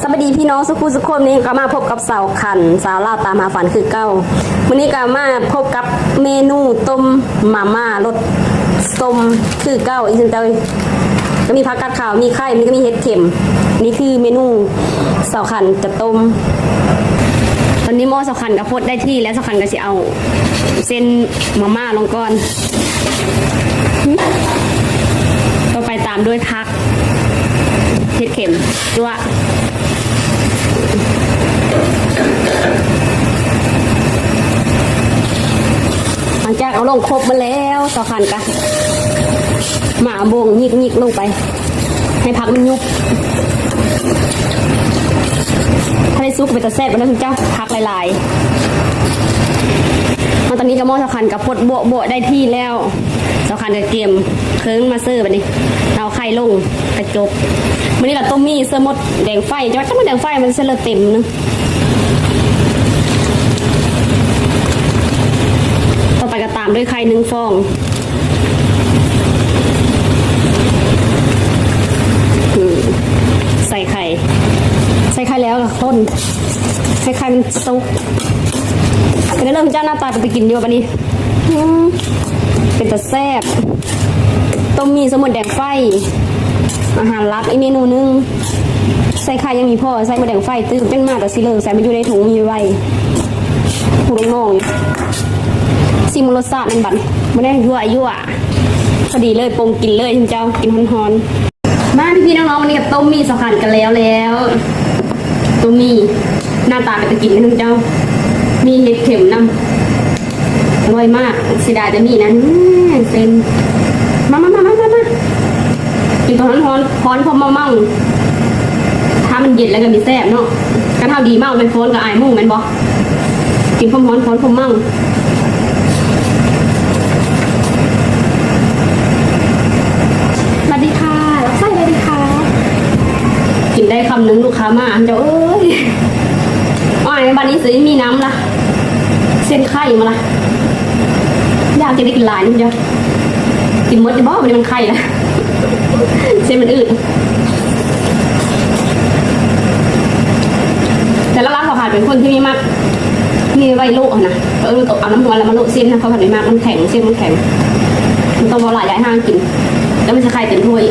ສະບາຍດີພີ່ນ້ອງສຸຂູສຸຄົນ, ນີ້ກໍມາພົບກັບສາວຂັນ ສາວລາວຕາມຫາຝັນຄືເກົ່າ. ມື້ນີ້ກໍມາພົບກັບເມນູຕົ້ມມາມ່າລົດສົ້ມຄືເກົ່າອີກເຊັ່ນເຄີຍ. ກໍມີຜັກກາດຂາວ, ມີໄຂ່, ມີ ກໍມີເຫັດເຂັມ. ນີ້ຄືເມນູສາວຂັນຈະຕົ້ມ. ຕອນນີ້ໝໍ້ສາວຂັນກໍຟົດໄດ້ທີ່ແລ້ວ, ສາວຂັນກໍຊິເອົາເສັ້ນມາມ່າລົງກ່ອນ. ຕໍ່ໄປຕາມດ້ວຍຜັກ ເຫັດເຂັມ ຈົວະ. ຫຼັງຈາກເອົາລົງຄົບໝົດແລ້ວ, ສາວຂັນກະມາເອົາໂບງຍິກໆລົງໄປ ໃຫ້ຜັກມັນຍຸບ. ຖ້າໄດ້ສຸກເປັນຕາແຊບເນາະເຈົ້າ, ຜັກຫຼາຍໆ. ມາຕອນນີ້ກໍໝໍ້ສາວຂັນກໍຟົດບົວະໆໄດ້ທີ່ແລ້ວ. ສາວຂັນກໍກຽມເຄື່ອງມາເສີບ. ບັດນີ້ເອົາໄຂ່ລົງກະຈົບ. ມື້ນີ້ລະຕົ້ມໝີ່ເສີມມົດແດງໄຟ, ຈະວ່າຈັກມັນແດງໄຟ ມັນເສີເລີເຕັມໜຶ່ງ. ຕໍ່ໄປກໍຕາມດ້ວຍໄຂ່ໜຶ່ງຟອງ. ອືມ ໃສ່ໄຂ່, ໃສ່ໄຂ່ແລ້ວກໍຄົນໃຫ້ໄຂ່ມັນສຸກ. ເປັນເລື່ອງເຈົ້າໜ້າຕາເປັນຕາກິນຢູ່ບັດນີ້. ອືມ ເປັນຕາແຊບ. ຕົ້ມໝີ່ເສີມມົດແດງໄຟ ອາຫານຫຼັກອີກເມນູໜຶ່ງ. ໃສ່ໄຂ່ຍັງມີພໍ, ໃສ່ມົດແດງໄຟຕື່ມ ເປັນມາແຕ່ຊິເລີ ໃສ່ມາຢູ່ໃນຖົງມີໄວ້ ຜູ້ນ້ອງໆ. ຊິມລົດຊາດມັນບັດ ບໍ່ໄດ້ ຍົວໆ ພໍດີເລີຍ, ປົງກິນເລີຍເຈົ້າ, ກິນຮ້ອນໆ. ມາພີ່ໆນ້ອງໆ, ວັນນີ້ກໍຕົ້ມໝີ່ສາວຂັນກັນແລ້ວແລ້ວ. ຕົ້ມໝີ່ໜ້າຕາເປັນຕາກິນເດີເຈົ້າ, ມີເຫັດເຂັມນຳ. ອະລ່ອຍມາກ, ເສຍດາຍແຕ່ໝີ່ນັ້ນ ເຊັງ. ມາໆໆໆໆ ກິນຕອນຮ້ອນໆ ຮ້ອນພໍເມົາໆ. ຖ້າມັນເຢັນແລ້ວກໍມີແຊບເນາະ, ຄັນເຮົາດີເມົາແມ່ນຟ້ອນກໍອາຍໝູ່ແມ່ນບໍ່? ກິນພ້ອມຮ້ອນ ພ້ອມພົມມັງ. ສະຫວັດດີຄ່ະ ຮັບໃຊ້ໄດ້ດີຄ່ະ. ກິນໄດ້ຄຳໜຶ່ງ ລູກຄ້າມາ ເຈົ້າເອີຍ. ໂອ້ຍ ບາດນີ້ຊິມີນ້ຳລະ ເສັ້ນໄຂ່ມາລະ. ຢາກຈະໄດ້ກິນຫຼາຍໜຶ່ງເຈົ້າ. ກິນໝົດຢູ່ບໍ່? ບັດນີ້ມັນໄຂ່ລະ ເສັ້ນມັນອືດ. ແຕ່ລະລາວເຂົາຂາຍເປັນຄົນທີ່ມີມັກ ມີໄວ້ໂລະຫັ້ນນະ. ເອີ ເອົານ້ຳຮ້ອນແລ້ວມາໂລະເສັ້ນນະ, ເຂົາພັດມີມັກ ມັນແຂງ ເສັ້ນມັນແຂງ. ມັນຕ້ອງເວົ້າຫຼາຍ ຢາກໃຫ້ຫ້າງກິນ ແລ້ວມັນຊິໄຂ່ເຕັມຖ້ວຍ.